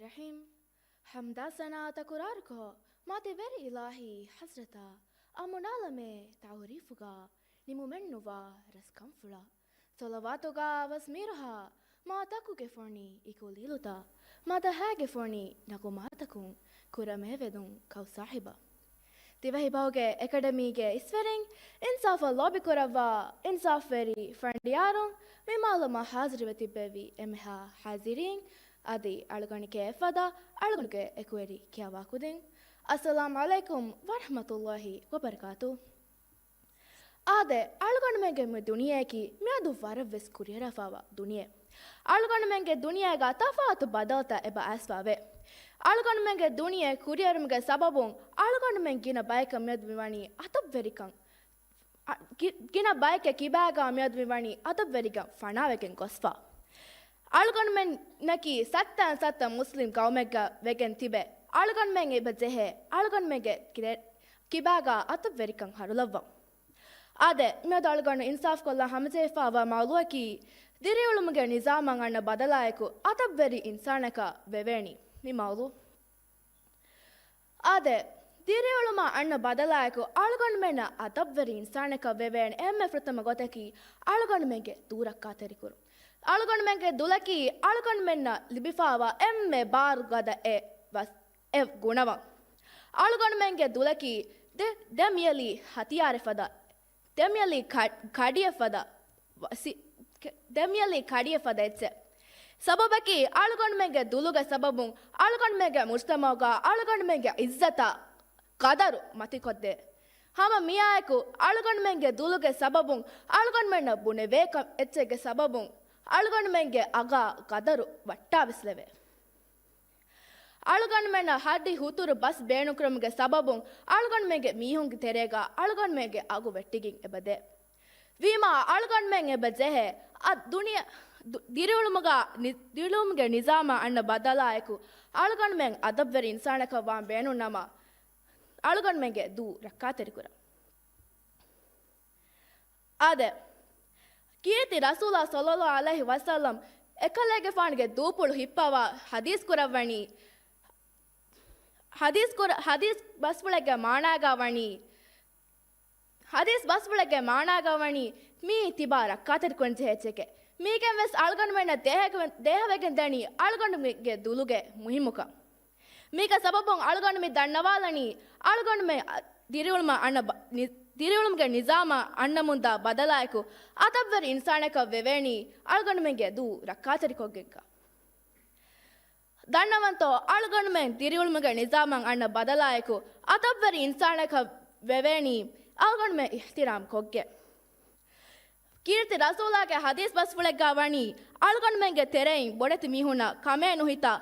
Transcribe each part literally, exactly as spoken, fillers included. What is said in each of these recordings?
ރަޙީމް. ޙަމްދާ ސަނާ ތަކުރާރުކޮށް، މާތި ވެރި އިލާހީ ޙަޟްރަތާ އަމުނާލަމޭ ތަޢުރީފުގަ ނިމުމެއްނުވާ ރަސްކަންފުޅަށް. ޞަލަވާތުގަ ވަސް މީރުހާ، މާތަކުގެ ފޮނި އިކުލީލުތައް، މަދަހާގެ ފޮނި ނަގުމާތަކުން ކުރަމޭ ވެދުން ކައު ސާހިބަށް. ދިވެހިބަހުގެ އެކަޑަމީގެ އިސްވެރިން، އިންސާފަށް ލޯބިކުރައްވާ އިންސާފްވެރި ފަނޑިޔާރުން، މި މައުލޫމާތު ހާޒިރުވެ ތިއްބެވި އެންމެހާ ހާޒިރީން، އަދި އަޅުގަނޑުގެ ފަދަ އަޅުގަނޑުގެ އެކުވެރި ކިޔަވާ ކުދިން، އައްސަލާމް ޢަލައިކުމް ވަރަޙްމަތުﷲި ވަބަރަކާތު. އާދެ، އަޅުގަނޑުމެންގެ މި ދުނިޔެއަކީ މިއަދު ވަރަށްވެސް ކުރިއަރާފައިވާ ދުނިޔެ. އަޅުގަނޑުމެންގެ ދުނިޔޭގަ ތަފާތު ބަދަލުތައް އެބަ އައިސްފަވޭ. އަޅުގަނޑުމެންގެ ދުނިޔެ ކުރިއެރުމުގެ ސަބަބުން އަޅުގަނޑުމެން ގިނަ ބަޔަކަށް މިއަދު މިވަނީ އަދަބުވެރިކަން. އަ، ގި-، ގިނަ ބަޔެކެއް ކިބާގަ މިއަދު މިވަނީ އަދަބުވެރިކަން ފަނާވެގެން ގޮސްފަ. އަޅުގަނޑުމެންނަކީ ސައްތައިން ސައްތަ މުސްލިމް ގައުމެއްގަ ވެގެން ތިބެ. އަޅުގަނޑުމެން އެބަ ޖެހޭ އަޅުގަނޑުމެންގެ ކިރެ-، ކިބާގަ އަދަބުވެރިކަން ހަރުލައްވަން. އާދެ، މިއަދު އަޅުގަނޑު އިންސާފްކޮށްލާ ހަމަޖެހިފައިވާ މައުޟޫއަކީ، ދިރިއުޅުމުގެ ނިޒާމަށް އަންނަ ބަދަލާއެކު އަދަބުވެރި އިންސާނަކަށް ވެވޭނީ މި މައުޟޫ. އާދެ، ދިރިއުޅުމަށް އަންނަ ބަދަލާއެކު އަޅުގަނޑުމެންނަށް އަދަބުވެރި އިންސާނަކަށް ވެވޭނެ އެންމެ ފުރަތަމަ ގޮތަކީ އަޅުގަނޑުމެންގެ ދޫ ރައްކާތެރިކުރުން. އަޅުގަނޑުމެންގެ ދުލަކީ އަޅުގަނޑުމެންނަށް ލިބިފައިވާ އެންމެ ބާރު ގަދަ އެއް ވަސް-، އެއް ގުނަވަން. އަޅުގަނޑުމެންގެ ދުލަކީ ދެ-، ދެ މިޔަލީ ހަތިޔާރެއް ފަދަ، ދެ މިޔަލީ ކަ-، ކަޑިއެއް ފަދަ، ވަސި-، ކެ-، ދެ މިޔަލީ ކަޑިއެއް ފަދަ އެއްޗެއް. ސަބަބަކީ އަޅުގަނޑުމެންގެ ދުލުގެ ސަބަބުން އަޅުގަނޑުމެންގެ މުޖްތަމަޢުގަ އަޅުގަނޑުމެންގެ އިއްޒަތާ ޤަދަރު މަތިކޮށްދޭ. ހަމަ މިއާއެކު އަޅުގަނޑުމެންގެ ދުލުގެ ސަބަބުން އަޅުގަނޑުމެންނަށް ބުނެވޭ ކަ-، އެއްޗެއްގެ ސަބަބުން އަޅުގަނޑުމެންގެ އަގާ ޤަދަރު ވައްޓާވެސްލެވޭ. އަޅުގަނޑުމެންނަށް ހަދި ހުތުރު ބަސް ބޭނުންކުރުމުގެ ސަބަބުން އަޅުގަނޑުމެންގެ މީހުންގެ ތެރޭގަ އަޅުގަނޑުމެންގެ އަގު ވެއްޓިގެން އެބަދޭ. ވީމާ އަޅުގަނޑުމެން އެބަ ޖެހޭ އަ ދުނިޔެ ދު-، ދިރިއުޅުމުގަ ނި-، ދިރިއުޅުމުގެ ނިޒާމާ އަންނަ ބަދަލާއެކު އަޅުގަނޑުމެން އަދަބުވެރި އިންސާނަކަށް ވާން ބޭނުންނަމަ، އަޅުގަނޑުމެންގެ ދޫ ރައްކާތެރިކުރަން. އާދެ، ކީރިތި ރަސޫލާ ޞައްލައްލާހު ޢަލައިހި ވަސައްލަމް އެކަލޭގެފާނުގެ ދޫޕުޅު ހިއްޕަވާ ޙަދީޘް ކުރައްވަނީ، ޙަދީޘް ކުރ-، ޙަދީޘް ބަސްފުޅެއްގެ މާނާގަ ވަނީ، ޙަދީޘް ބަސްފުޅެއްގެ މާނާގަ ވަނީ، މީ ތިބާ ރައްކާތެރިކުރަން ޖެހޭ އެއްޗެކޭ. މީގެން ވެސް އަޅުގަނޑުމެންނަށް ދޭހަ-، ދޭހަވެގެން ދަނީ އަޅުގަނޑުމެންގެ ދުލުގެ މުހިއްމުކަން. މީގެ ސަބަބުން އަޅުގަނޑު މި ދަންނަވާލަނީ، އަޅުގަނޑުމެން އަ-، ދިރިއުޅުމަށް އަންނަ ބަ-، ނި-، ދިރިއުޅުމުގެ ނިޒާމަށް އަންނަމުންދާ ބަދަލާއެކު، އަދަބުވެރި އިންސާނަކަށް ވެވޭނީ އަޅުގަނޑުމެންގެ ދޫ ރައްކާތެރިކޮށްގެންކަން. ދަންނަވަންތޯ، އަޅުގަނޑުމެން ދިރިއުޅުމުގެ ނިޒާމަށް އަންނަ ބަދަލާއެކު، އަދަބުވެރި އިންސާނަކަށް ވެވޭނީ އަޅުގަނޑުމެން އިޙްތިރާމް ކޮށްގެން. ކީރިތި ރަސޫލާގެ ޙަދީޘް ބަސްފުޅެއްގަ ވަނީ، އަޅުގަނޑުމެންގެ ތެރެއިން ބޮޑެތި މީހުންނަށް ކަމޭ ނުހިތާ،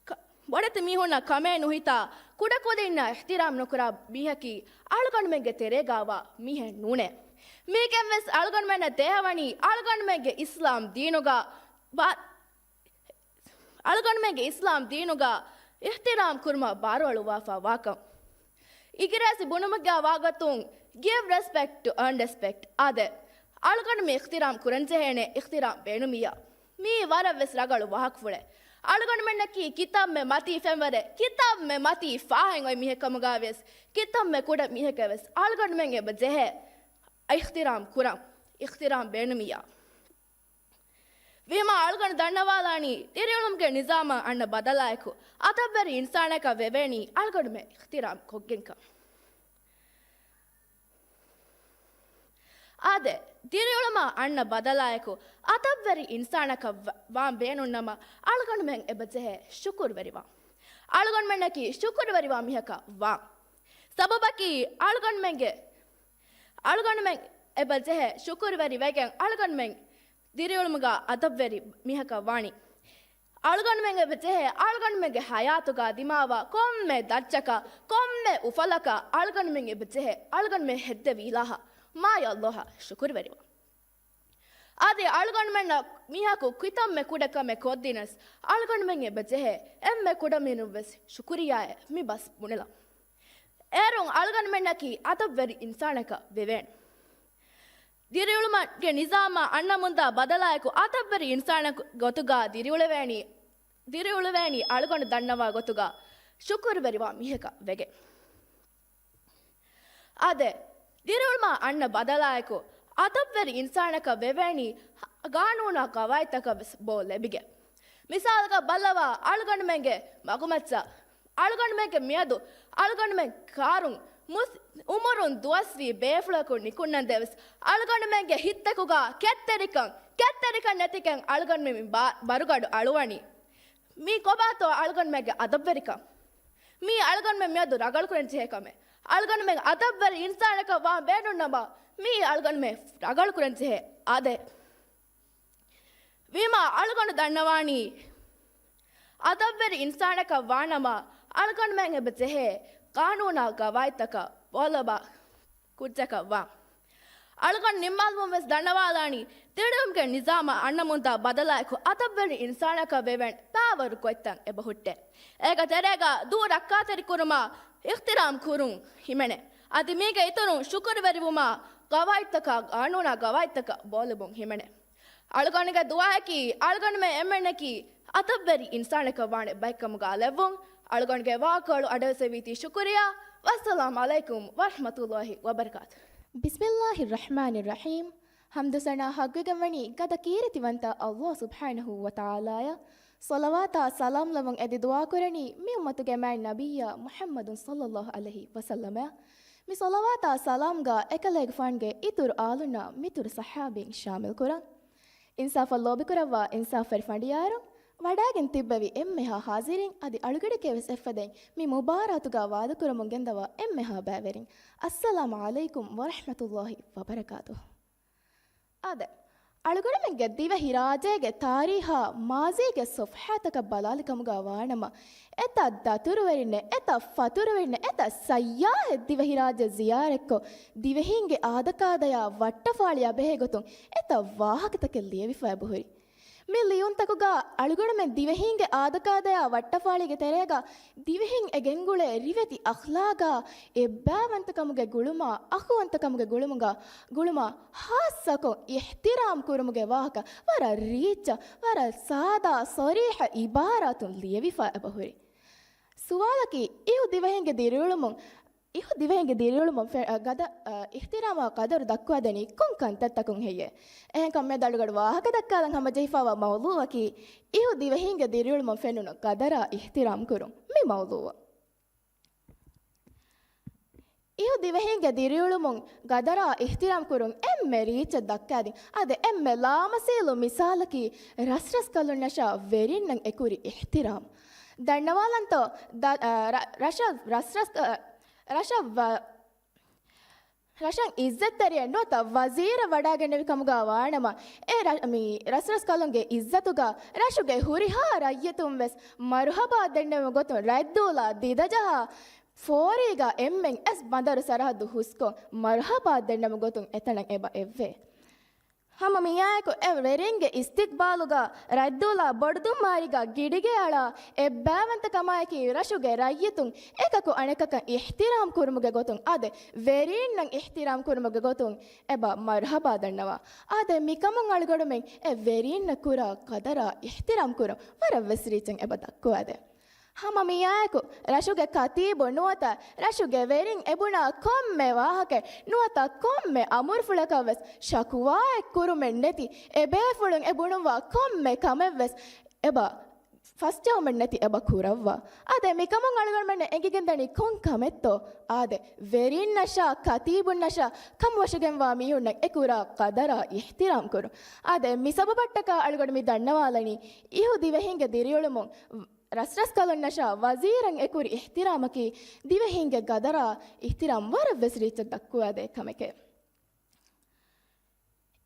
ކަ-، ބޮޑެތި މީހުންނަށް ކަމޭ ނުހިތާ، ކުޑަކުދިންނަށް އިޙްތިރާމް ނުކުރާ މީހަކީ އަޅުގަނޑުމެންގެ ތެރޭގަވާ މީހެއް ނޫނޭ. މީގެން ވެސް އަޅުގަނޑުމެންނަށް ދޭހަވަނީ އަޅުގަނޑުމެންގެ އިސްލާމް ދީނުގަ ބާ-، އަޅުގަނޑުމެންގެ އިސްލާމް ދީނުގަ އިޙްތިރާމް ކުރުމަށް ބާރުއަޅުއްވާފަ ވާކަން. އިނގިރޭސި ބުނުމުގަ ވާގޮތުން give respect to earn respect. އާދެ، އަޅުގަނޑު މި އިޙްތިރާމް ކުރަންޖެހޭނެ އިޙްތިރާމް ބޭނުމިއްޔާ. މީ ވަރަށް ވެސް ރަގަޅު ވާހަކަފުޅެއް. އަޅުގަނޑުމެންނަކީ ކިތަންމެ މަތީ ފެންވަރެއް، ކިތަންމެ މަތީ ފާހެން އޮތް މީހެއް ކަމުގަ ވިޔަސް، ކިތަންމެ ކުޑަ މީހަކަށް ވެސް އަޅުގަނޑުމެން އެބަ ޖެހޭ އިޙްތިރާމް ކުރަން، އިޙްތިރާމް ބޭނުމިއްޔާ. ވީމާ އަޅުގަނޑު ދަންނަވާލާނީ، ދިރިއުޅުމުގެ ނިޒާމަށް އަންނަ ބަދަލާއެކު، އަދަބުވެރި އިންސާނަކަށް ވެވޭނީ އަޅުގަނޑުމެން އިޙްތިރާމް ކޮށްގެންކަން. އާދެ، ދިރިއުޅުމަށް އަންނަ ބަދަލާއެކު، އަދަބުވެރި އިންސާނަކަށް ވަ-، ވާން ބޭނުންނަމަ، އަޅުގަނޑުމެން އެބަ ޖެހޭ ޝުކުރުވެރިވާން. އަޅުގަނޑުމެންނަކީ ޝުކުރުވެރިވާ މީހަކަށް ވާން. ސަބަބަކީ، އަޅުގަނޑުމެންގެ، އަޅުގަނޑުމެން އެބަ ޖެހޭ ޝުކުރުވެރި ވެގެން އަޅުގަނޑުމެން ދިރިއުޅުމުގަ އަދަބުވެރި މީހަކަށް ވާނީ. އަޅުގަނޑުމެން އެބަ ޖެހޭ އަޅުގަނޑުމެންގެ ޙަޔާތުގަ ދިމާވާ ކޮންމެ ދައްޗަކަށް، ކޮންމެ އުފަލަކަށް އަޅުގަނޑުމެން އެބަ ޖެހޭ އަޅުގަނޑުމެން ހެއްދެވި އިލާހަށް މާތް ﷲ އަށް ޝުކުރުވެރިވާން. އަދި އަޅުގަނޑުމެންނަށް މީހަކު ކިތަންމެ ކުޑަ ކަމެއް ކޮށްދިނަސް، އަޅުގަނޑުމެން އެބަ ޖެހޭ އެންމެ ކުޑަމިނުން ވެސް ޝުކުރިއްޔާއޭ މި ބަސް ބުނެލަން. އޭރުން އަޅުގަނޑުމެންނަކީ އަދަބުވެރި އިންސާނަކަށް ވެވޭނެ. ދިރިއުޅުމުގެ ނިޒާމަށް އަންނަމުންދާ ބަދަލާއެކު، އަދަބުވެރި އިންސާނަކު ގޮތުގަ ދިރިއުޅެވޭނީ. ދިރިއުޅުވޭނީ އަޅުގަނޑު ދަންނަވާ ގޮތުގަ ޝުކުރުވެރިވާ މީހަކަށް ވެގެން. އާދެ، ދިރިއުޅުމާ އަންނަ ބަދަލާއެކު، އަދަބުވެރި އިންސާނަކަށް ވެވޭނީ ގާނޫނާ ގަވާއިދުތަކަށް ވެސް ބޯ ލެބިގެން. މިސާލަކަށް ބައްލަވާ، އަޅުގަނޑުމެންގެ މަގުމައްޗަށް، އަޅުގަނޑުމެންގެ މިއަދު، އަޅުގަނޑުމެން ކާރުން މުސް-، އުމުރުން ދުވަސްވީ ބޭފުޅަކު ނިކުންނަންދެވެސް، އަޅުގަނޑުމެންގެ ހިތްތަކުގަ ކެތްތެރިކަން، ކެތްތެރިކަން ނެތިކަން އަޅުގަނޑުމެން މި ބާ-، ބަރުގަނޑު އަޅުވަނީ. މީ ކޮބާތޯ އަޅުގަނޑުމެންގެ އަދަބުވެރިކަން؟ މީ އަޅުގަނޑުމެން މިއަދު ރަގަޅުކުރަން ޖެހޭ ކަމެއް. އަޅުގަނޑުމެން އަދަބުވެރި އިންސާނަކަށް ވާން ބޭނުންނަމަ، މީ އަޅުގަނޑުމެން ރަގަޅުކުރަން ޖެހޭ އާދެ. ވީމާ އަޅުގަނޑު ދަންނަވާނީ، އަދަބުވެރި އިންސާނަކަށް ވާނަމަ، އަޅުގަނޑުމެން އެބަ ޖެހޭ ގާނޫނާ ގަވާއިދުތަކަށް ބޯލަބާ ކުއްޖަކަށް ވާން. އަޅުގަނޑު ނިންމާލުމުން ވެސް ދަންނަވާލާނީ، ދިރިއުޅުމުގެ ނިޒާމަށް އަންނަމުންދާ ބަދަލާއެކު އަދަބުވެރި އިންސާނަކަށް ވެވެން ބާވަރު ގޮތްތައް އެބަ ހުއްޓޭ. އޭގެ ތެރޭގަ ދޫ ރައްކާތެރިކުރުމާ އިޙްތިރާމް ކުރުން ހިމެނޭ. އަދި މީގެ އިތުރުން ޝުކުރުވެރިވުމާ ގަވާއިދުތަކާ ގާނޫނާ ގަވާއިދުތަކަށް ބޯލެބުން ހިމެނޭ. އަޅުގަނޑުގެ ދުޢާއަކީ، އަޅުގަނޑުމެން އެންމެންނަކީ އަދަބުވެރި އިންސާނަކަށް ވާނެ ބައެއްކަމުގަ ލެއްވުން. އަޅުގަނޑުގެ ވާހަކަކޮޅު އަޑުއެއްސެވީތީ ޝުކުރިއްޔާ. ވައްސަލާމް ޢަލައިކުމް ވަރަޙްމަތުﷲި ވަބަރަކާތުހު. ބިސްމިﷲިއްރަޙްމާނިއްރަޙީމް. ޙަމްދު ސަނާ ޙައްޤުވެގެންވަނީ ގަދަ ކީރިތިވަންތަ ﷲ ސުބްޙާނަހޫ ވަތަޢާލާއަށް. ޞަލަވާތާ ސަލާމް ލެއްވުން އެދި ދުޢާކުރަނީ މި އުއްމަތުގެ މާތް ނަބިއްޔާ މުޙައްމަދު ޞައްލަﷲު ޢަލައިހި ވަސައްލަމައަށް. މި ޞަލަވާތާ ސަލާމްގަ އެކަލޭގެފާނުގެ އިތުރު އާލުންނާ މިތުރު ޞަޙާބީން ޝާމިލްކުރަން. އިންސާފަށް ލޯބިކުރައްވާ އިންސާފުވެރި ފަނޑިޔާރުން، ވަޑައިގެން ތިއްބެވި އެންމެހާ ޙާޟިރީން އަދި އަޅުގަޑެކޭ ވެސް އެއްފަދައިން މި މުބާރާތުގަ ވާދަކުރަމުން ގެންދަވާ އެންމެހާ ބައިވެރިން، އައްސަލާމް ޢަލައިކުމް ވަރަޙްމަތުﷲި ވަބަރަކާތުހު. އާދެ، އަޅުގަނޑުމެންގެ ދިވެހިރާއްޖޭގެ ތާރީޚާ މާޒީގެ ޞަފްޙާތަކަށް ބަލާލި ކަމުގަ ވާނަމަ، އެތައް ދަތުރުވެރިންނެއް، އެތައް ފަތުރުވެރިންނެއް، އެތައް ސައްޔާހެއް ދިވެހިރާއްޖެ ޒިޔާރަތްކޮށް، ދިވެހީންގެ އާދަކާދަޔާ ވައްޓަފާޅިއާ ބެހޭ ގޮތުން އެތައް ވާހަކަތަކެއް ލިޔެވިފަ އެބަހުރި. މި ލިޔުންތަކުގަ އަޅުގަނޑުމެން ދިވެހީންގެ އާދަކާދަޔާ ވައްޓަފާޅީގެ ތެރޭގަ ދިވެހިން އެ ގެންގުޅޭ ރިވެތި އަޚްލާގާ އެއްބާވަންތަކަމުގެ ގުޅުމާ، އަޚުވަންތަކަމުގެ ގުޅުމުގަ، ގުޅުމާ ޚާއްޞަކޮށް އިޙްތިރާމް ކުރުމުގެ ވާހަކަ ވަރަށް ރީއްޗަށް، ވަރަށް ސާދާ، ޞަރީޙަ އިބާރާތުން ލިޔެވިފަ އެބަހުރި. ސުވާލަކީ، އިހު ދިވެހިންގެ ދިރިއުޅުމުން، އިހު ދިވެހިންގެ ދިރިއުޅުމުން ފެ-، އަ، ގަދަ، އަ، އިޙްތިރާމާ ޤަދަރު ދައްކުވަދެނީ ކޮން ކަންތައްތަކުން ހެއްޔޭ؟ އެހެންކަމުން މިއަދު އަޅުގަޑު ވާހަކަ ދައްކާލަން ހަމަޖެހިފައިވާ މައުޟޫޢަކީ، އިހު ދިވެހީންގެ ދިރިއުޅުމުން ފެނުނު ޤަދަރާ އިޙްތިރާމް ކުރުން. މި މައުޟޫޢަށް. އިހު ދިވެހީންގެ ދިރިއުޅުމުން ޤަދަރާ އިޙްތިރާމް ކުރުން އެންމެ ރީއްޗަށް ދައްކާދިން. އާދެ، އެންމެ ލާމަސީލު މިސާލަކީ ރަސްރަސްކަލުންނަށާ ވެރިންނަށް އެކުރި އިޙްތިރާމް. ދަންނަވާލަންތޯ، ދަ-، އަ، ރަ-، ރަށަށް ރަސްރަސް-، އަ، ރަށަށް ވަ-، ރަށަށް އިއްޒަތްތެރިއެއް ނުވަތަ ވަޒީރެއް ވަޑައިގެންނެވި ކަމުގަ ވާނަމަ، އެ ރަ-، މި ރަސްރަސްކަލުންގެ އިއްޒަތުގަ ރަށުގެ ހުރިހާ ރައްޔިތުން ވެސް މަރުޙަބާ ދެންނެވުމުގެ ގޮތުން ރަތްދޫލާ ދިދަޖަހާ ފޯރީގަ އެންމެން އެސް ބަނދަރު ސަރަހައްދު ހުސްކޮށް މަރުޙަބާ ދެންނެވުމުގެ ގޮތުން އެތަނަށް އެބަ އެއްވޭ. ހަމަ މިއާއެކު އެ ވެރިންގެ އިސްތިޤްބާލުގަ ރަތްދޫލާ ބޮޑުދުންމާރީގަ ގިޑިގެއަޅާ އެއްބާވަންތަކަމާއެކީ ރަށުގެ ރައްޔިތުން އެކަކު އަނެކަކަށް އިޙްތިރާމް ކުރުމުގެ ގޮތުން އާދެ، ވެރީންނަށް އިޙްތިރާމް ކުރުމުގެ ގޮތުން އެބަ މަރުޙަބާ ދަންނަވާ. އާދެ، މިކަމުން އަޅުގަނޑުމެން އެ ވެރީންނަށް ކުރާ ޤަދަރާ އިޙްތިރާމް ކުރުން ވަރަށް ވެސް ރީއްޗަށް އެބަ ދައްކުވާދޭ. ހަމަ މިއާއެކު ރަށުގެ ކަތީބު ނުވަތަ ރަށުގެ ވެރިން އެބުނާ ކޮންމެ ވާހަކައެއް ނުވަތަ ކޮންމެ އަމުރުފުޅަކަށް ވެސް ޝަކުވާއެއް ކުރުމެއް ނެތި، އެބޭފުޅުން އެ ބުނުއްވާ ކޮންމެ ކަމެއް ވެސް އެބަ ފަސްޖެހުމެއް ނެތި އެބަ ކުރައްވާ. އާދެ، މިކަމުން އަޅުގަނޑުމެންނަށް އެނގިގެންދަނީ ކޮން ކަމެއްތޯ؟ އާދެ، ވެރިންނަށާ ކަތީބުންނަށާ ކަމުވަށުގެންވާ މީހުންނަށް އެ ކުރާ ޤަދަރާ އިޙްތިރާމް ކުރުން. އާދެ، މި ސަބަބަށްޓަކާ އަޅުގަނޑު މި ދަންނަވާލަނީ، އިހު ދިވެހިންގެ ދިރިއުޅުމުން ރަސްރަސްކަލުންނަށާ ވަޒީރަށް އެކުރި އިޙްތިރާމަކީ، ދިވެހިންގެ ޤަދަރާ އިޙްތިރާމް ވަރަށް ވެސް ރީއްޗަށް ދައްކުވާދޭ ކަމެކޭ.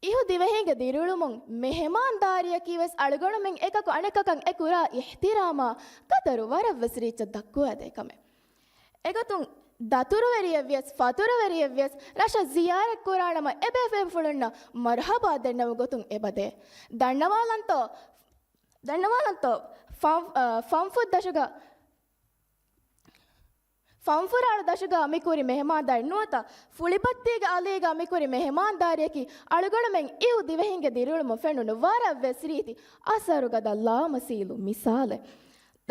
އިހު ދިވެހިންގެ ދިރިއުޅުމުން މެހެމާންދާރީއަކީ ވެސް އަޅުގަނޑުމެން އެކަކު އަނެކަކަށް އެ ކުރާ އިޙްތިރާމާ ޤަދަރު ވަރަށް ވެސް ރީއްޗަށް ދައްކުވާދޭ ކަމެއް. އެގޮތުން ދަތުރުވެރިއެއް ވިޔަސް، ފަތުރުވެރިއެއް ވިޔަސް، ރަށަށް ޒިޔާރަތް ކުރާނަމަ އެބޭފުޅުންނަށް މަރުޙަބާ ދެންނެވުމުގެ ގޮތުން އެބަ ދޭ. ދަންނަވާލަންތޯ، ދަންނަވާލަންތޯ، ފަން-، އަ، ފަންފުށްދަށުގަ، ފަންފުރާޅު ދަށުގަ މިކުރި މެހެމާންދާރި ނުވަތަ ފުޅިބައްތީގެ އަލީގަ މިކުރި މެހެމާންދާރިއަކީ އަޅުގަނޑުމެން އިހު ދިވެހިންގެ ދިރިއުޅުމުން ފެނުނު ވަރަށް ވެސް ރީތި އަސަރުގަދަ ލާމަސީލު މިސާލެއް.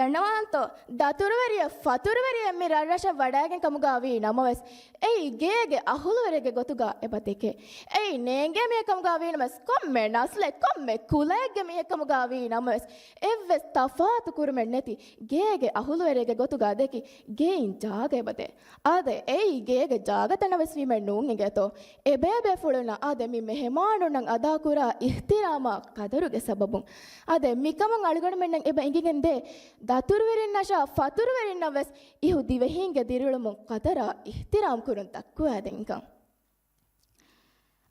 ދަންނަވާންތޯ، ދަތުރުވެރިޔަށް ފަތުރުވެރިޔެއް މި ރަށްރަށަށް ވަޑައިގެން ކަމުގަ ވީ ނަމަވެސް، އެއީ ގޭގެ އަހުލުވެރިއެއްގެ ގޮތުގަ އެބަ ދެކޭ. އެއީ ނޭނގޭ މީހެއް ކަމުގަ ވީ ނަމަވެސް، ކޮންމެ ނަސްލެއް، ކޮންމެ ކުލައެއްގެ މީހެއް ކަމުގަ ވީ ނަމަވެސް، އެއްވެސް ތަފާތު ކުރުމެއް ނެތި ގޭގެ އަހުލުވެރިއެއްގެ ގޮތުގަ ދެކި، ގެއިން ޖާގަ އެބަދޭ. އާދެ، އެއީ ގޭގެ ޖާގަތައް ނަވެސް ވީމެއް ނޫން އިނގޭތޯ. އެބޭބޭފުޅުންނަށް އާދެ، މި މެހެމާނުންނަށް އަދާކުރާ އިޙްތިރާމާ ޤަދަރުގެ ސަބަބުން. އާދެ، މިކަމުން އަޅުގަނޑުމެންނަށް އެބަ އެނގިގެންދޭ، ދަތުރުވެރިންނަށާ ފަތުރުވެރިންނަށް ވެސް އިހު ދިވެހީންގެ ދިރިއުޅުމުން ޤަދަރާ އިޙްތިރާމް ކުރުން ދައްކުވާދޭންކަން.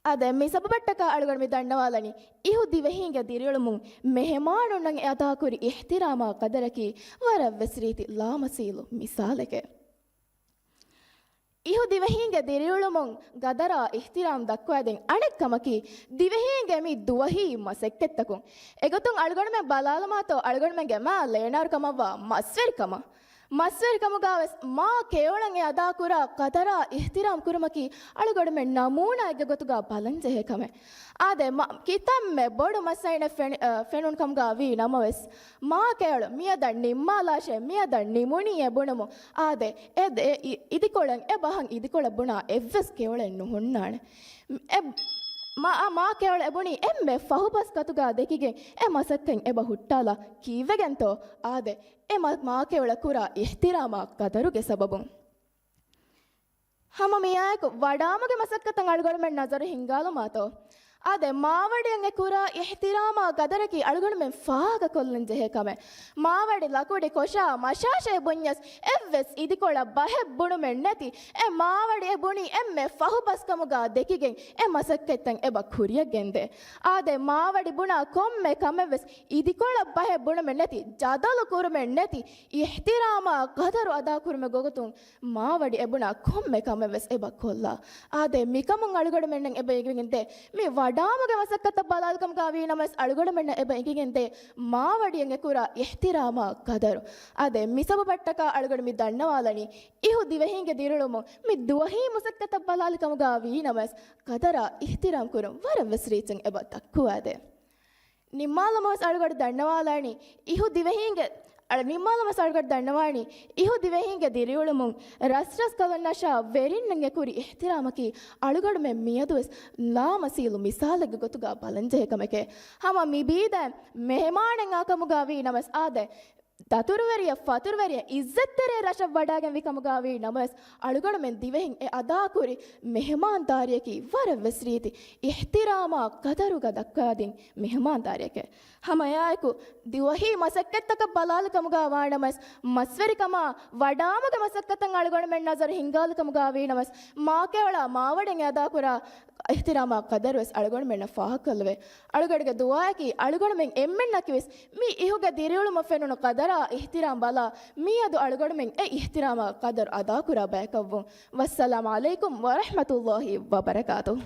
އާދެ، މި ސަބަބަށްޓަކާ އަޅުގަނޑު މި ދަންނަވާލަނީ، އިހު ދިވެހީންގެ ދިރިއުޅުމުން މެހެމާނުންނަށް އެ އަދާކުރި އިޙްތިރާމާ ޤަދަރަކީ ވަރަށް ވެސް ރީތި ލާމަސީލު މިސާލެކޭ. އިހު ދިވެހީންގެ ދިރިއުޅުމުން ޤަދަރާ އިޙްތިރާމް ދައްކުވައިދޭން އަނެއް ކަމަކީ، ދިވެހީންގެ މި ދުވަހީ މަސައްކަތްތަކުން. އެގޮތުން އަޅުގަނޑުމެން ބަލާލަމާތޯ، އަޅުގަނޑުމެންގެ މާ ލޭނާރު ކަމަށްވާ މަސްވެރިކަމަށް. މަސްވެރިކަމުގަ ވެސް މާ ކެޔޮޅަށް އެ އަދާކުރާ ޤަދަރާ އިޙްތިރާމް ކުރުމަކީ އަޅުގަނޑުމެން ނަމޫނާއެއްގެ ގޮތުގަ ބަލަންޖެހޭ ކަމެއް. އާދެ، މަ-، ކިތަންމެ ބޮޑު މަސައިނެއް ފެނި-، އަ، ފެނުނު ކަމުގަ ވީ ނަމަވެސް، މާ ކެޔޮޅު މިއަދަށް ނިންމާލާށޭ، މިއަދަށް ނިމުނީއޭ ބުނުމުން، އާދެ، އެ ދެ-، އެ އި-، އިދިކޮޅެއް، އެ ބަހަށް އިދިކޮޅަށް ބުނާ އެއްވެސް ކެޔޮޅެއް ނުހުންނާނެ. އެ މާ، މާ ކެޔޮޅު އެބުނީ އެންމެ ފަހުބަސް ގޮތުގަ ދެކިގެން އެ މަސައްކަތް އެބަ ހުއްޓާލާ ކީއްވެގެންތޯ؟ އާދެ، އެ މަ-، މާކެޔޮޅަށް ކުރާ އިޙްތިރާމާ ޤަދަރުގެ ސަބަބުން. ހަމަ މިއާއެކު ވަޑާމުގެ މަސައްކަތަށް އަޅުގަނޑުމެން ނަޒަރު ހިންގާލުމާތޯ؟ އާދެ، މާވަޑިއަށް އެ ކުރާ އިޙްތިރާމާ ޤަދަރަކީ އަޅުގަނޑުމެން ފާހަގަކޮށްލަން ޖެހޭ ކަމެއް. މާވަޑި ލަކުޑި ކޮށާ މަށާށޭ ބުންޏަސް އެއްވެސް އިދިކޮޅަށް ބަހެއް ބުނުމެއް ނެތި. އެ މާވަޑި އެ ބުނީ އެންމެ ފަހުބަސްކަމުގަ ދެކިގެން އެ މަސައްކަތްތައް އެބަ ކުރިއަށް ގެންދޭ. އާދެ، މާވަޑި ބުނާ ކޮންމެ ކަމެއްވެސް އިދިކޮޅަށް ބަހެއް ބުނުމެއް ނެތި، ޖަދަލު ކުރުމެއް ނެތި، އިޙްތިރާމާ ޤަދަރު އަދާކުރުމެއް ގޮގޮތުން މާވަޑި އެބުނާ ކޮންމެ ކަމެއްވެސް އެބަ ކޮށްލާ. އާދެ، މިކަމުން އަޅުގަނޑުމެންނަށް އެބަ އެނގިގެންދޭ، މި ވަޑާމުގެ މަސައްކަތަށް ބަލާލިކަމުގަ ވީ ނަމަވެސް އަޅުގަނޑުމެންނަށް އެބަ އެނގިގެންދޭ، މާވަޑިއަށް އެ ކުރާ އިޙްތިރާމާ ޤަދަރު. އާދެ، މި ސަބަބަށްޓަކާ އަޅުގަނޑު މި ދަންނަވާލަނީ، އިހު ދިވެހީންގެ ދިރިއުޅުމުން މި ދުވަހީ މަސައްކަތަށް ބަލާލިކަމުގަ ވީ ނަމަވެސް، ޤަދަރާ އިޙްތިރާމް ކުރުން ވަރަށް ވެސް ރީތިން އެބަ ދައްކުވާދޭ. ނިންމާލަމަވެސް އަޅުގަޑު ދަންނަވާލާނީ، އިހު ދިވެހީންގެ، އަޅ-، ނިންމާލަމަވެސް އަޅުގަޑު ދަންނަވާނީ، އިހު ދިވެހީންގެ ދިރިއުޅުމުން ރަސްރަސްކަލުންނަށާ ވެރިންނަށް އެކުރި އިޙްތިރާމަކީ އަޅުގަޑުމެން މިއަދުވެސް ލާމަސީލު މިސާލެއްގެ ގޮތުގަ ބަލަންޖެހޭ ކަމެކޭ. ހަމަ މިބީދައިން މެހެމާނެއް އާކަމުގަ ވީ ނަމަވެސް އާދެ، ދަތުރުވެރިޔަށް ފަތުރުވެރިޔަށް އިއްޒަތްތެރޭ ރަށަށް ވަޑާގެންވި ކަމުގަ ވީ ނަމަވެސް، އަޅުގަނޑުމެން ދިވެހިން އެ އަދާކުރި މެހެމާންދާރިއަކީ ވަރަށް ވެސް ރީތި އިޙްތިރާމާ ޤަދަރުގަ ދައްކާދިން މެހެމާންދާރިއެކޭ. ހަމަ އެއާއެކު، ދިވަހީ މަސައްކަތްތަކަށް ބަލާލި ކަމުގަ ވާނަމަވެސް، މަސްވެރިކަމާ ވަޑާމުގެ މަސައްކަތަށް އަޅުގަނޑުމެން ނަޒަރު ހިންގާލި ކަމުގަ ވީ ނަމަވެސް، މާކެޔޮޅާ މާވަޑިން އެ އަދާކުރާ އިޙްތިރާމާ ޤަދަރުވެސް އަޅުގަނޑުމެންނަށް ފާހަގަކޮށްލެވޭ. އަޅުގަޑުގެ ދުޢާއަކީ އަޅުގަނޑުމެން އެންމެންނަކީވެސް މި އިހުގެ ދިރިއުޅުމަށް ފެނުނު ޤަދަރާ އިޙްތިރާމް ބަލާ، މިއަދު އަޅުގަނޑުމެން އެ އިޙްތިރާމާ ޤަދަރު އަދާކުރާ ބަޔަކަށްވުން. ވައްސަލާމް ޢަލައިކުމް ވަރަޙްމަތުﷲި ވަބަރަކާތުހު.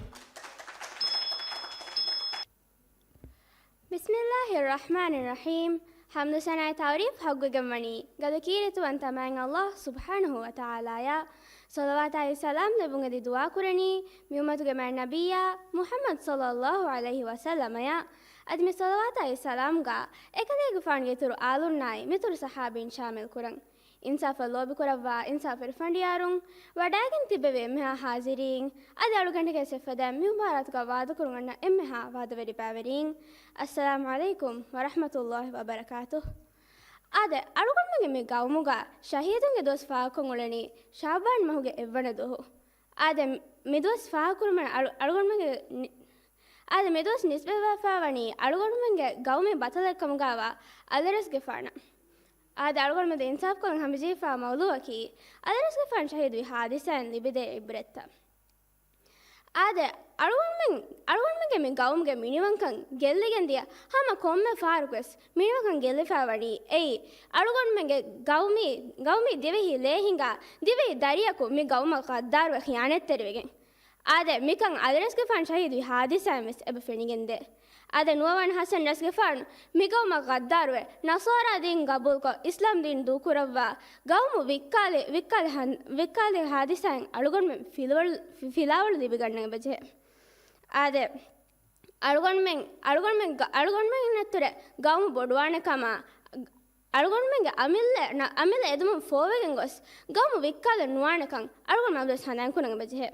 بسم الله الرحمن الرحيم. ޙަމްދު ސަނާއަތް ތަޢުރީފް ޙައްޤުވެގެންވަނީ ގަދަ ކީރިތިވަންތަ މާތް ﷲ ސުބްޙާނަހޫ ވަތަޢާލާއަށް. ޞަލަވާތާއި ސަލާމް ލެއްވުން އެދި ދުޢާ ކުރަނީ މި އުއްމަތުގެ މާތް ނަބިއްޔާ މުޙައްމަދު ޞައްލައްލާހު ޢަލައިހި ވަސައްލަމަޔަށް. އަދި މި ޞަލަވާތާއި ސަލާމްގަ އެކަލޭގެފާނުގެ އިތުރު އާލުންނާއި މިތުރު ޞަޙާބީން ޝާމިލް ކުރަން. އިންސާފަށް ލޯބިކުރައްވާ އިންސާފު ރިފަނޑިޔާރުން، ވަޑައިގެން ތިއްބެވި އެންމެހާ ޙާޟިރީން، އަދި އަޅުގަނޑުގެ ސެފަދަ މި މުބާރާތުގަ ވާދަކުރުން އަންނަ އެންމެހާ ވާދަވެރި ބައިވެރީން، އައްސަލާމް ޢަލައިކުމް ވަރަޙްމަތުﷲި ވަބަރަކާތުހު. އާދެ، އަޅުގަނޑުމެންގެ މި ގައުމުގަ ޝަހީދުންގެ ދުވަސް ފާހަގަކޮށް އުޅެނީ ޝަޢުބާން މަހުގެ އެއްވަނަ ދުވަހު. އާދެ، މި ދުވަސް ފާހަގަކުރުމަށް އަޅު-، އަޅުގަނޑުމެންގެ ނި-، އާދެ، މި ދުވަސް ނިސްބަތްވެފައިވަނީ އަޅުގަނޑުމެންގެ ގައުމީ ބަތަލެއް ކަމުގަވާ އަލިރަސްގެފާނަށް. އާދެ، އަޅުގަނޑުމެން އިންސާފްކޮށްލަން ހަމަޖެހިފާ މައުޟޫޢަކީ، އަލިރަސްގެފާނު ޝަހީދުވި ޙާދިސާއިން ލިބިދޭ ޢިބްރަތްތައް. އާދެ، އަޅުގަނޑުމެން، އަޅުގަނޑުމެންގެ މި ގައުމުގެ މިނިވަންކަން ގެއްލިގެން ދިޔަ ހަމަ ކޮންމެ ފަހަރަކުވެސް މިނިވަންކަން ގެއްލިފައިވަނީ އެއީ، އަޅުގަނޑުމެންގެ ގައުމީ، ގައުމީ ދިވެހި ލޭ ހިނގާ، ދިވެހި ދަރިއަކު މި ގައުމަށް ޣައްދާރުވެ ޚިޔާނަތްތެރިވެގެން. އާދެ، މިކަން އަލިރަސްގެފާނު ޝަހީދުވި ޙާދިސާއިން ވެސް އެބަ ފެނިގެންދޭ. އާދެ، ނުވަވަނަ ހަސަން ރަސްގެފާނު މިގައުމަށް ޣައްދާރުވެ، ނަޞާރާ ދީން ގަބޫލުކޮށް، އިސްލާމް ދީން ދޫކުރައްވާ ގައުމު ވިއްކާލި، ވިއްކާލި ހަން-، ވިއްކާލި ހާދިސާއިން އަޅުގަނޑުމެން ފިލުވަޅު، ފިލާވަޅު ލިބިގަންނަން އެބަޖެހޭ. އާދެ، އަޅުގަނޑުމެން، އަޅުގަނޑުމެން ގަ-، އަޅުގަނޑުމެން އަތުރެ ގައުމު ބޮޑުވާނެ ކަމާ، އަޅުގަނޑުމެންގެ އަމިއްލަ، އަމިއްލަ އެދުމުން ފޯވެގެން ގޮސް، ގައުމު ވިއްކާލެއް ނުވާނެކަން އަޅުގަނޑު އަބަދުވެސް ހަނދާން ކުރަން އެބަޖެހޭ.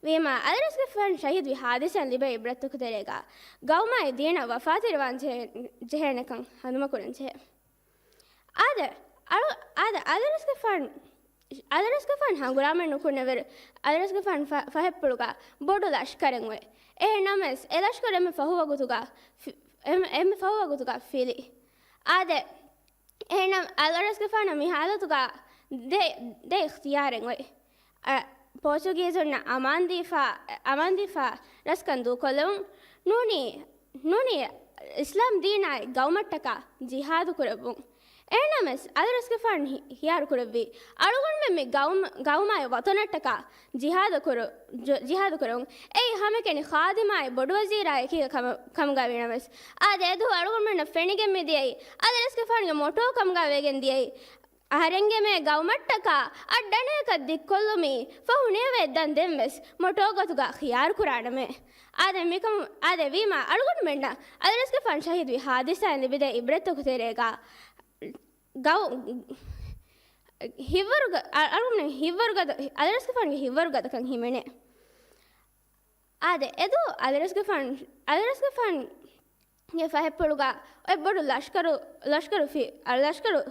ވީމާ، އަލިރަސްގެފާނު ޝަހީދުވި ހާދިސާއިން ލިބޭ އިބްރަތްތަކުގެ ތެރޭގަ، ގައުމާއި ދީނަށް ވަފާތެރިވާން ޖެހޭ-، ޖެހޭނެކަން ހަނދުމަކުރަން ޖެހޭ. އާދެ، އަޅު-، އާދެ، އަލިރަސްގެފާނު، އަލިރަސްގެފާނު ހަނގުރާމަ ނުކުންނެވިއިރު، އަލިރަސްގެފާނު ފަ-، ފަހެއްޕުޅުގަ ބޮޑު ލަޝްކަރެއް އޮތް. އެހެންނަމަވެސް، އެ ލަޝްކަރު އެންމެ ފަހު ވަގުތުގަ ފި-، އެންމެ، އެންމެ ފަހު ވަގުތުގަ ފިލި. އާދެ، އެހެންނަމަ އަލިރަސްގެފާނަށް މި ހާލަތުގަ ދެ، ދެ އިޚްތިޔާރެއް އޮތް. އަ، ޕޯޗުގީޒުންނަށް އަމާންދީފާ، އަމާންދީފާ ރަސްކަން ދޫކޮށްލެވުން. ނޫނީ، ނޫނީ އިސްލާމް ދީނާއި ގައުމަށްޓަކާ ޖިހާދު ކުރެއްވުން. އެހެންނަމަވެސް، އަލިރަސްގެފާނު ހި-، ހިޔާރު ކުރެއްވީ، އަޅުގަނޑުމެން މި ގައުމް-، ގައުމާއި ވަތަނަށްޓަކާ ޖިހާދު ކުރު-، ޖު-، ޖިހާދު ކުރުން. އެއީ ހަމައެކަނި ޚާދިމާއި ބޮޑުވަޒީރާއެކީގަ ކަމަ-، ކަމުގަ ވީނަމަވެސް، އާދެ، އެދުވަހު އަޅުގަނޑުމެންނަށް ފެނިގެން މިދިޔައީ، އަލިރަސްގެފާނުގެ މޮޓޯ ކަމުގަ ވެގެން ދިޔައީ، އަހަރެންގެ މޭ ގައުމަށްޓަކާ އަށްޑަނައަކަށް ދިއްކޮށްލުމީ ފަހު ނޭވެ ދަން ދެންވެސް މޮޓޯ ގޮތުގަ ޚިޔާރު ކުރާނަމޭ. އާދެ، މިކަމު، އާދެ، ވީމާ އަޅުގަނޑުމެންނަށް އަލިރަސްގެފާނު ޝަހީދުވި ހާދިސާއިން ލިބިދޭ އިބްރަތްތަކުގެ ތެރޭގަ ގައު-، ހިއްވަރުގަ-، އަ-، އަޅުގަނޑުމެން ހިއްވަރުގަދަ-، އަލިރަސްގެފާނުގެ ހިއްވަރުގަދަކަން ހިމެނޭ. އާދެ، އެދުވަހު އަލިރަސްގެފާނު، އަލިރަސްގެފާނުގެ ފަހެއްޕުޅުގަ އޮތް ބޮޑު ލަޝްކަރު، ލަޝްކަރު ފި-، އަ، ލަޝްކަރު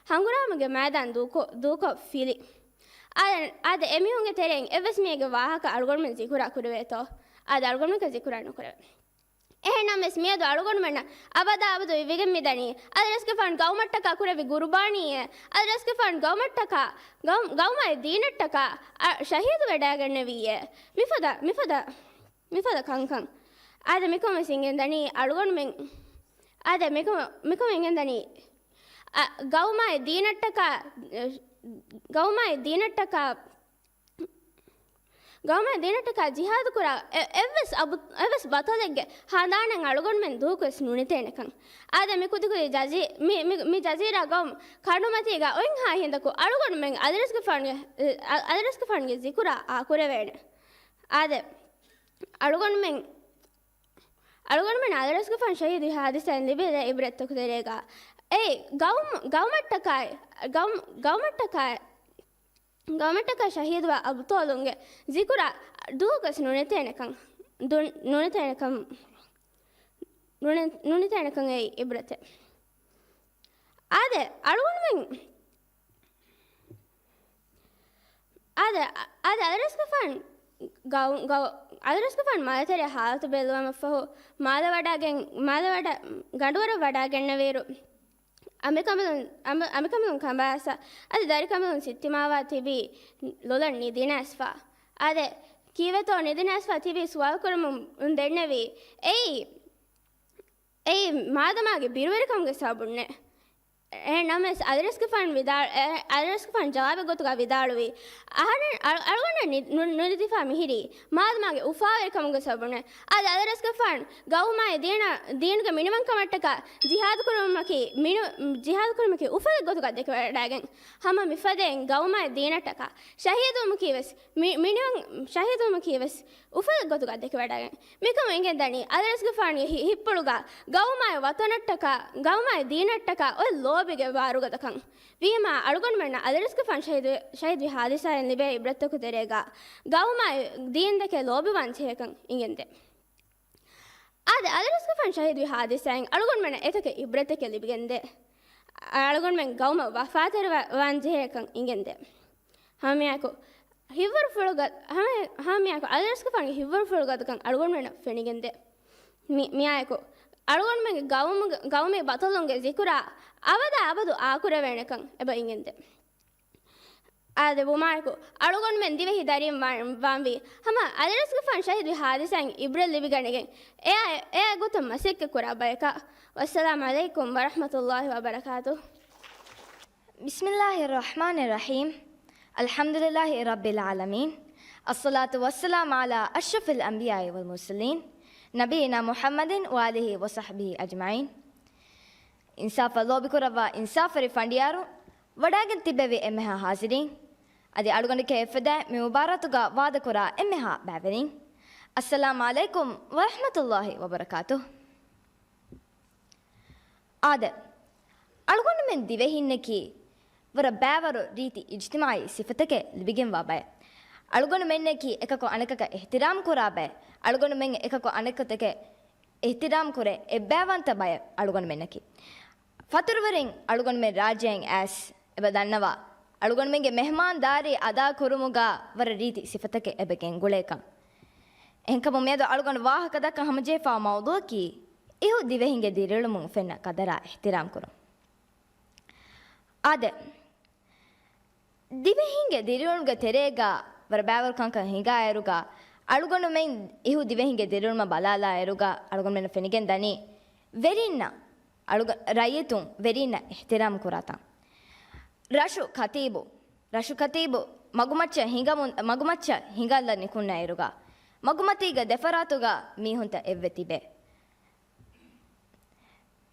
ހަނގުރާމަގެ މައިދާން ދޫކޮ-، ދޫކޮށް ފިލި. އާދެ، އާދެ، އެމީހުންގެ ތެރެއިން އެއްވެސް މީހެއްގެ ވާހަކަ އަޅުގަނޑުމެން ޒިކުރާ ކުރެވޭތޯ؟ އާދެ، އަޅުގަނޑުމެން ޒިކުރާ ނުކުރެވޭ. އެހެންނަމަވެސް، މިއަދު އަޅުގަނޑުމެންނަށް އަބަދާ އަބަދު އިވިގެން މިދަނީ، އަލިރަސްގެފާނު ގައުމަށްޓަކާ ކުރެއްވި ގުރުބާނީއެއް، އަލިރަސްގެފާނު ގައުމަށްޓަކާ، ގައު-، ގައުމާއި ދީނަށްޓަކާ، އަ، ޝަހީދު ވެޑައިގެންނެވީއޭ. މިފަދަ، މިފަދަ، މިފަދަ ކަންކަން. އާދެ، މިކަމަށް ވެސް އިނގެން ދަނީ އަޅުގަނޑުމެން، އާދެ، މިކަމަށް، މިކަމަށް އިނގެން ދަނީ، އަ، ގައުމާއި ދީނަށްޓަކާ، ގައުމާއި ދީނަށްޓަކާ، ގައުމާއި ދީނަށްޓަކާ ޖިހާދު ކުރާ އެ-، އެއްވެސް އަބު-، އެއްވެސް ބަޠަލެއްގެ ހަނދާނެއް އަޅުގަނޑުމެން ދުވަހަކުވެސް ނުނެތޭނެކަން. އާދެ، މި ކުދިކުދި ޖަޒީ-، މި، މި، މި ޖަޒީރާ ގައުމު ކަނޑުމަތީގަ އޮތްހާ ހިނދަކު އަޅުގަނޑުމެން އަލިރަސްގެފާނުގެ، އަ-، އަލިރަސްގެފާނުގެ ޒިކުރާ އާކުރެވޭނެ. އާދެ، އަޅުގަނޑުމެން، އަޅުގަނޑުމެން އަލިރަސްގެފާނު ޝަހީދުވި ހާދިސާއިން ލިބޭ އިބްރަތްތަކުގެ ތެރޭގަ އެ ގައުމު، ގައުމަށްޓަކާއި، ގައުމު، ގައުމަށްޓަކާއި، ގައުމަށްޓަކާ ޝަހީދުވާ އަބުޠާލުންގެ ޒިކުރާ ދުވަހަކުވެސް ނުނެތޭނެކަން، ދު-، ނުނެތޭނެކަން، ނުނެ-، ނުނެތޭނެކަން އެއީ އިބްރަތެއް. އާދެ، އަޅުގަނޑުމެން އާދެ، އާދެ، އަލިރަސްގެފާނު ގައު-، ގައު-، އަލިރަސްގެފާނު މާލެ ތެރެއަށް ހާލަތު ބެލުމަށްފަހު، މާލެ ވަޑައިގެން، މާލެ ވަޑަ-، ގަނޑުވަރަށް ވަޑައިގެންނެވިއިރު، އަނބިކަނބަލުން، އަނބި-، އަނބިކަނބަލުން ކަނބައައިސް، އަދި ދަރިކަނބަލުން ސިއްތިމާވާ ތިބީ ލޮލަށް ނިދިނައިސްފަ. އާދެ، ކީއްވެތޯ ނިދިނައިސްފަ ތިބީ ސުވާލު ކުރަމުން ދެންނެވީ. އެއީ، އެއީ މާދަމާގެ ބިރުވެރިކަމުގެ ސަބަބުންނޭ. އެހެން ނަމަވެސް އަލިރަސްގެފާނު ވިދާޅު-، އެ، އަލިރަސްގެފާނު ޖަވާބެއް ގޮތުގަ ވިދާޅުވީ، އަހަރެން، އަޅު-، އަޅުގަނޑަށް ނި-، ނު-، ނުނިދިފާ މިހިރީ މާދަމާގެ އުފާވެރިކަމުގެ ސަބަބުން. އަދި އަލިރަސްގެފާނު ގައުމާއި ދީނަށް، ދީނުގެ މިނިވަންކަމަށްޓަކާ ޖިހާދު ކުރުމަކީ، މިނި-، ޖިހާދު ކުރުމަކީ އުފަލެއް ގޮތުގަ ދެކެވަޑައިގެން، ހަމަ މިފަދައިން ގައުމާއި ދީނަށްޓަކާ ޝަހީދުވުމަކީ ވެސް މި-، މިނިވަން، ޝަހީދުވުމަކީ ވެސް އުފަލެއް ގޮތުގަ ދެކެވަޑައިގެން. މިކަމުން އެނގެން ދަނީ، އަލިރަސްގެފާނުގެ ހި-، ހިއްޕުޅުގަ ގައުމާއި ވަތަނަށްޓަކާ، ގައުމާއި ދީނަށްޓަކާ އޮތް ލޯބިގެ ވާރުގަދަކަން. ވީމާ، އަޅުގަނޑުމެންނަށް އަލިރަސްގެފާނު ޝަހީދު-، ޝަހީދުވި ހާދިސާއިން ލިބޭ އިބްރަތްތަކުގެ ތެރޭގަ ގައުމާއި ދީންދެކެ ލޯބިވާން ޖެހޭކަން އިނގެންދޭ. އާދެ، އަލިރަސްގެފާނު ޝަހީދުވި ހާދިސާއިން އަޅުގަނޑުމެންނަށް އެތަކެއް އިބްރަތެކެއް ލިބިގެންދޭ. އަޅުގަނޑުމެން ގައުމަށް ވަފާތެރިވާން ޖެހޭކަން އިނގެންދޭ. ހަމައެކު ހިއްވަރުފުޅުގަ-، ހަމަ-، ހަމައެކު އަލިރަސްގެފާނުގެ ހިއްވަރުފުޅުގަދަކަން އަޅުގަނޑުމެންނަށް ފެނިގެންދޭ. މި-، މިއާއެކު އަޅުގަނޑުމެންގެ ގައުމުގެ، ގައުމީ ބަޠަލުންގެ ޒިކުރާ އަބަދާ އަބަދު އާކުރެވޭނެކަން އެބަ އިނގެންދޭ. އާދެ، ވުމާއެކު އަޅުގަނޑުމެން ދިވެހި ދަރީން ވާ-، ވާންވީ ހަމަ އަލިރަސްގެފާނު ޝަހީދުވި ހާދިސާއިން އިބްރަތް ލިބިގަނެގެން އެއާ، އެއާ ގޮތަށް މަސައްކަތް ކުރާ ބަޔަކަށް. ވައްސަލާމް ޢަލައިކުމް ވަރަޙްމަތުﷲި ވަބަރަކާތުހު. بسم الله الرحمن الرحيم. الحمد لله رب العالمين. الصلاة والسلام على أشرف الأنبياء والمرسلين. ނަބިއްޔިނާ މުޙައްމަދިން ވައާލިހި ވަޞަޙްބިހި އަޖްމަޢީން. އިންސާފަށް ލޯބިކުރައްވާ އިންސާފުވެރި ފަނޑިޔާރު، ވަޑައިގެން ތިއްބެވި އެންމެހާ ޙާޟިރީން، އަދި އަޅުގަނޑުގެ އެފަދަ މި މުބާރާތުގަ ވާދަކުރާ އެންމެހާ ބައިވެރިން، އައްސަލާމް ޢަލައިކުމް ވަރަޙްމަތުﷲި ވަބަރަކާތުހު. އާދެ، އަޅުގަނޑުމެން ދިވެހިންނަކީ ވަރަށް ބައިވަރު ރީތި އިޖްތިމާޢީ ސިފަތަކެއް ލިބިގެންވާ ބައެއް. އަޅުގަނޑުމެންނަކީ އެކަކު އަނެކަކަށް އިޙްތިރާމް ކުރާ ބައެއް. އަޅުގަނޑުމެން އެކަކު އަނެކަކަށް އިޙްތިރާމް ކުރޭ އެއްބައިވަންތަ ބައެއް އަޅުގަނޑުމެންނަކީ. ފަތުރުވެރިން އަޅުގަނޑުމެން ރާއްޖެއިން އައިސް އެބަ ދަންނަވާ، އަޅުގަނޑުމެންގެ މެހްމާންދާރީ އަދާ ކުރުމުގަ ވަރަށް ރީތި ސިފަތަކެއް އެބަ ގެންގުޅޭކަން. އެހެންކަމުން މިއަދު އަޅުގަނޑު ވާހަކަ ދައްކަން ހަމަޖެހިފާ މައުޟޫޢަކީ، އިހު ދިވެހިންގެ ދިރިއުޅުމުން ފެންނަ ޤަދަރާ އިޙްތިރާމް ކުރުން. އާދެ، ދިވެހިންގެ ދިރިއުޅުމުގެ ތެރޭގަ ވަރަށް ބައިވަރު ކަންކަން ހިނގާއިރުގަ، އަޅުގަނޑުމެން އިހު ދިވެހިންގެ ދިރިއުޅުމަށް ބަލާލާއިރުގަ، އަޅުގަނޑުމެންނަށް ފެނިގެން ދަނީ، ވެރިންނަށް، އަޅުގަ-، ރައްޔިތުން ވެރިންނަށް އިޙްތިރާމް ކުރާތާ. ރަށު ކަތީބު، ރަށު ކަތީބު މަގުމައްޗަށް ހިނގަމުން، މަގުމައްޗަށް ހިނގައްލަ ނިކުންނައިރުގަ، މަގުމަތީގެ ދެފަރާތުގަ މީހުންތައް އެއްވެ ތިބޭ.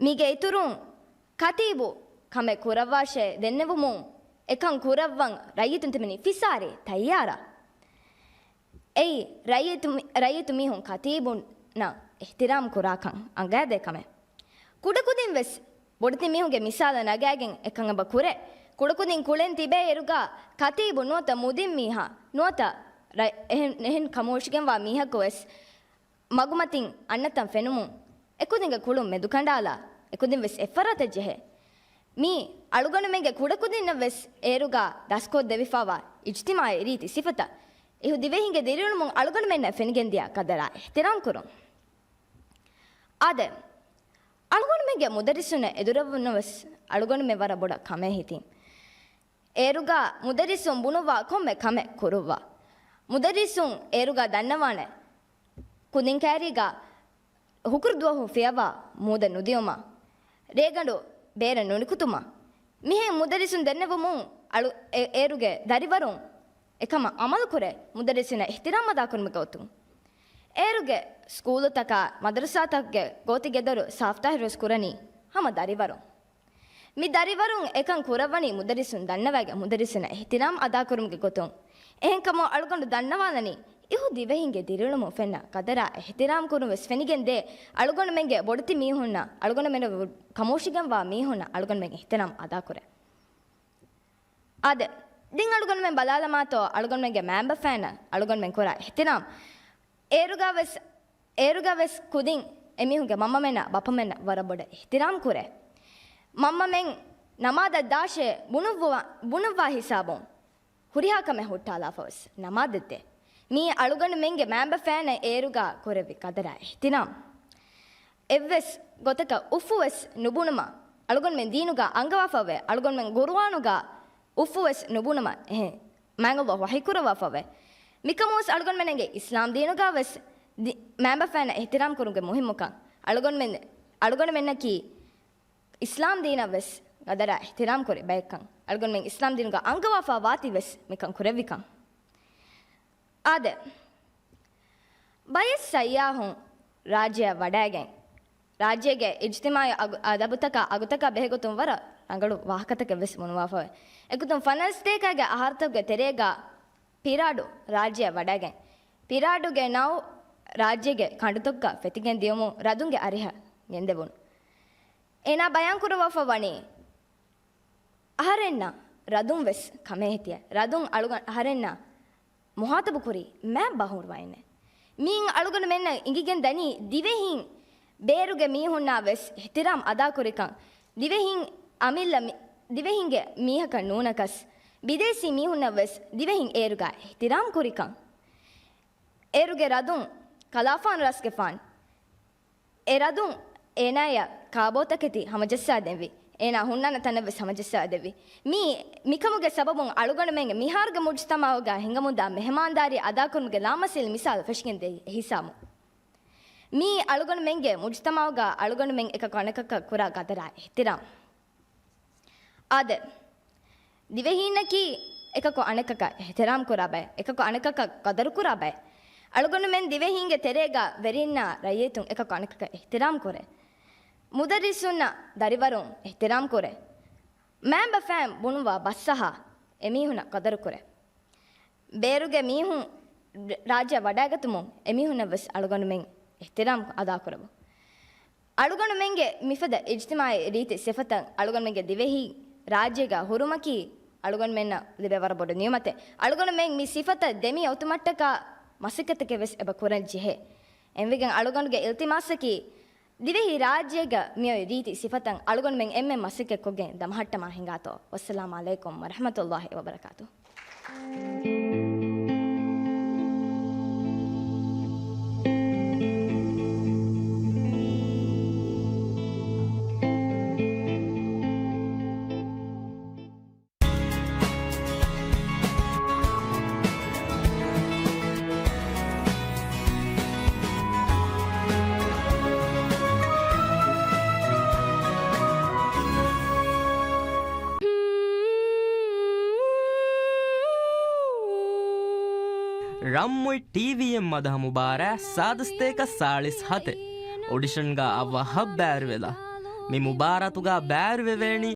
މީގެ އިތުރުން، ކަތީބު ކަމެއް ކުރައްވާށޭ ދެންނެވުމުން، އެކަން ކުރައްވަން ރައްޔިތުން ތިމަނީ ފިސާރި ތައްޔާރަށް. އެއީ، ރައްޔިތު-، ރައްޔިތު މީހުން ކަތީބުންނަށް އިޙްތިރާމް ކުރާކަން އަނގައިދޭ ކަމެއް. ކުޑަކުދިން ވެސް ބޮޑެތި މީހުންގެ މިސާލަށް ނަގާގެން އެކަން އެބަ ކުރޭ. ކުޑަކުދިން ކުޅެން ތިބޭ އިރުގަ ކަތީބު ނުވަތަ މުދިން މީހާ ނުވަތަ ރަ-، އެހެން، އެހެން ކަމުވެށިގެންވާ މީހަކު ވެސް މަގުމަތިން އަންނަތަން ފެނުމުން، އެކުދިންގެ ކުޅުން މެދުކަނޑާލާ، އެކުދިން ވެސް އެއްފަރާތަށް ޖެހޭ. މީ އަޅުގަނޑުމެންގެ ކުޑަކުދިންނަށް ވެސް އޭރުގަ ދަސްކޮށްދެވިފާވާ އިޖްތިމާޢީ ރީތި ސިފަތައް. އިހު ދިވެހިންގެ ދިރިއުޅުމުން އަޅުގަނޑުމެންނަށް ފެނިގެންދިޔަ ޤަދަރާ އިޙްތިރާމް ކުރުން. އާދެ، އަޅުގަނޑުމެންގެ މުދައްރިސުންނަށް އެދުރަށްވުންނަވެސް އަޅުގަނޑުމެން ވަރަށް ބޮޑަށް ކަމޭ ހިތީ. އޭރުގަ މުދައްރިސުން ބުނުއްވާ ކޮންމެ ކަމެއް ކުރުއްވާ. މުދައްރިސުން އޭރުގަ ދަންނަވާނެ، ކުދިން ކައިރީގަ ހުކުރު ދުވަހު ފިޔަވާ މޫދަ ނުދިޔުމަށް، ރޭގަނޑު ބޭރަށް ނުނިކުތުމަށް، މިހެން މުދައްރިސުން ދެންނެވުމުން އަޅު-، އެ-، އޭރުގެ ދަރިވަރުން އެކަމަށް އަމަލުކުރޭ، މުދައްރިސުންނަށް އިޙްތިރާމް އަދާކުރުމުގެ ގޮތުން. އޭރުގެ ސްކޫލުތަކާ މަދަރުސާތަކުގެ ގޯތިގެދޮރު ސާފްތާހިރުވެސް ކުރަނީ ހަމަ ދަރިވަރުން. މި ދަރިވަރުން އެކަން ކުރައްވަނީ މުދައްރިސުން ދަންނަވައިގެން މުދައްރިސުންނަށް އިޙްތިރާމް އަދާކުރުމުގެ ގޮތުން. އެހެންކަމުން އަޅުގަނޑު ދަންނަވާލަނީ، އިހު ދިވެހިންގެ ދިރިއުޅުމުން ފެންނަ ޤަދަރާ އިޙްތިރާމް ކުރުން ވެސް ފެނިގެންދޭ، އަޅުގަނޑުމެންގެ ބޮޑެތި މީހުންނަށް، އަޅުގަނޑުމެން ކަމުވެށިގެންވާ މީހުންނަށް އަޅުގަނޑުމެން އިޙްތިރާމް އަދާކުރޭ. އާދެ، ދެން އަޅުގަނޑުމެން ބަލާލަމާތޯ، އަޅުގަނޑުމެންގެ މައިންބަފައިންނަށް އަޅުގަނޑުމެން ކުރާ އިޙްތިރާމް. އޭރުގަ ވެސް، އޭރުގަ ވެސް ކުދިން އެމީހުންގެ މަންމަމެންނަށް ބައްޕަމެންނަށް ވަރަށް ބޮޑަށް އިޙްތިރާމް ކުރޭ. މަންމަމެން ނަމާދަށް ދާށޭ ބުނުއްވާ، ބުނުއްވާ ހިސާބުން ހުރިހާ ކަމެއް ހުއްޓާލާފަވެސް ނަމާދަށްދޭ. މީ އަޅުގަނޑުމެންގެ މައިންބަފައިންނަށް އޭރުގަ ކުރެއްވި ޤަދަރާ އިޙްތިރާމް. އެއްވެސް ގޮތަކަށް އުފުވެސް ނުބުނުމަށް، އަޅުގަނޑުމެން ދީނުގަ އަންގަވާފަވޭ. އަޅުގަނޑުމެން ޤުރުއާނުގަ އުފުވެސް ނުބުނުމަށް އެހެން މާތް ﷲ ވަޙީކުރައްވާފަވޭ. މިކަމުވެސް އަޅުގަނޑުމެންގެ އިސްލާމް ދީނުގަ ވެސް ދި-، މައިންބަފައިންނަށް އިޙްތިރާމް ކުރުމުގެ މުހިއްމުކަން. އަޅުގަނޑުމެން، އަޅުގަނޑުމެންނަކީ އިސްލާމް ދީނަށް ވެސް ޤަދަރާ އިޙްތިރާމް ކުރި ބައެއްކަން، އަޅުގަނޑުމެން އިސްލާމް ދީނުގަ އަންގަވާފަ ވާތީ ވެސް މިކަން ކުރެއްވިކަން. އާދެ، ބައެއް ސައްޔާހުން ރާއްޖެއަށް ވަޑައިގެން، ރާއްޖޭގެ އިޖްތިމާޢީ އަގު-، އަދަބުތަކާ އަގުތަކާ ބެހޭގޮތުން ވަރަށް ރަނގަޅު ވާހަކަތަކެއް ވެސް ބުނުވާފަވޭ. އެގޮތުން ފަނަރަ ސަތޭކައިގެ އަހަރުތަކުގެ ތެރޭގަ ޕިރާޑު ރާއްޖެއަށް ވަޑައިގެން، ޕިރާޑުގެ ނައު ރާއްޖޭގެ ކަނޑުތަކުގަ ފެތިގެން ދިޔުމުން ރަދުންގެ އަރިހަށް ގެންދެވުނު. އޭނާ ބަޔާންކުރައްވާފަ ވަނީ، އަހަރެންނަށް ރަދުން ވެސް ކަމޭހެތިއެއް. ރަދުން އަޅުގަނޑު އަހަރެންނަށް މުހާތަބުކުރީ މާތް ބަހުރުވައިންނެއް. މީން އަޅުގަނޑުމެންނަށް އިނގިގެން ދަނީ ދިވެހިން ބޭރުގެ މީހުންނާ ވެސް އިޙްތިރާމް އަދާކުރިކަން، ދިވެހިން އަމިއްލަ މި-، ދިވެހިންގެ މީހަކަށް ނޫނަކަސް، ބިދޭސީ މީހުންނަށް ވެސް ދިވެހިން އޭރުގަ އިޙްތިރާމް ކުރިކަން. އޭރުގެ ރަދުން ކަލާފާނު ރަސްގެފާނު. އެ ރަދުން އޭނާޔަށް ކާބޯތަކެތި ހަމަޖައްސާދެއްވި. އޭނާ ހުންނާނެ ތަނެއް ވެސް ހަމަޖައްސާދެއްވި. މީ، މިކަމުގެ ސަބަބުން އަޅުގަނޑުމެންގެ މިހާރުގެ މުޖުތަމަޢުގަ ހިނގަމުންދާ މެހެމާންދާރީ އަދާކުރުމުގެ ލާމަސީލް މިސާލު ފެށިގެން ދޭ ހިސާބުން. މީ އަޅުގަނޑުމެންގެ މުޖުތަމަޢުގަ އަޅުގަނޑުމެން އެކަކު އަނެކަކަށް ކުރާ ޤަދަރާ އިޙްތިރާމް. އާދެ، ދިވެހީންނަކީ އެކަކު އަނެކަކަށް އިޙްތިރާމް ކުރާ ބައެއް، އެކަކު އަނެކަކަށް ޤަދަރު ކުރާ ބައެއް. އަޅުގަނޑުމެން ދިވެހީންގެ ތެރޭގަ ވެރިންނާ ރައްޔިތުން އެކަކު އަނެކަކަށް އިޙްތިރާމް ކުރޭ. މުދައްރިސުންނަށް ދަރިވަރުން އިޙްތިރާމް ކުރޭ. މައިންބަފައިން ބުނުވާ ބަސްއަހާ އެމީހުނަށް ޤަދަރު ކުރޭ. ބޭރުގެ މީހުން ރާއްޖެ ވަޑައިގަތުމުން އެމީހުންނަށް ވެސް އަޅުގަނޑުމެން އިޙްތިރާމް އަދާކުރަމު. އަޅުގަނޑުމެންގެ މިފަދަ އިޖްތިމާޢީ ރީތި ސިފަތައް އަޅުގަނޑުމެންގެ ދިވެހި ރާއްޖޭގަ ހުރުމަކީ އަޅުގަނޑުމެންނަށް ލިބޭ ވަރަށް ބޮޑު ނިޢުމަތެއް. އަޅުގަނޑުމެން މި ސިފަތައް ދެމި އޮތުމަށްޓަކާ މަސައްކަތްތަކެއް ވެސް އެބަ ކުރަން ޖެހޭ. އެހެންވެގެން އަޅުގަނޑުގެ އިލްތިމާސަކީ ދިވެހި ރާއްޖޭގަ މިއޮތް ރީތި ސިފަތައް އަޅުގަނޑުމެން އެންމެން މަސައްކަތްކޮށްގެން ދަމަހައްޓަމާ ހިނގާތޯ. ވައްސަލާމް ޢަލައިކުމް ވަރަޙްމަތުﷲި ވަބަރަކާތުހު. ރަންމުއި ޓީވީއެމް މަދަހަ މުބާރާތް ސާދަ ސަތޭކަ ސާޅީސް ހަތެއް އޮޑިޝަންގަ އަވަހަށް ބައިވެރިވެލާ. މި މުބާރާތުގަ ބައިވެރިވެވޭނީ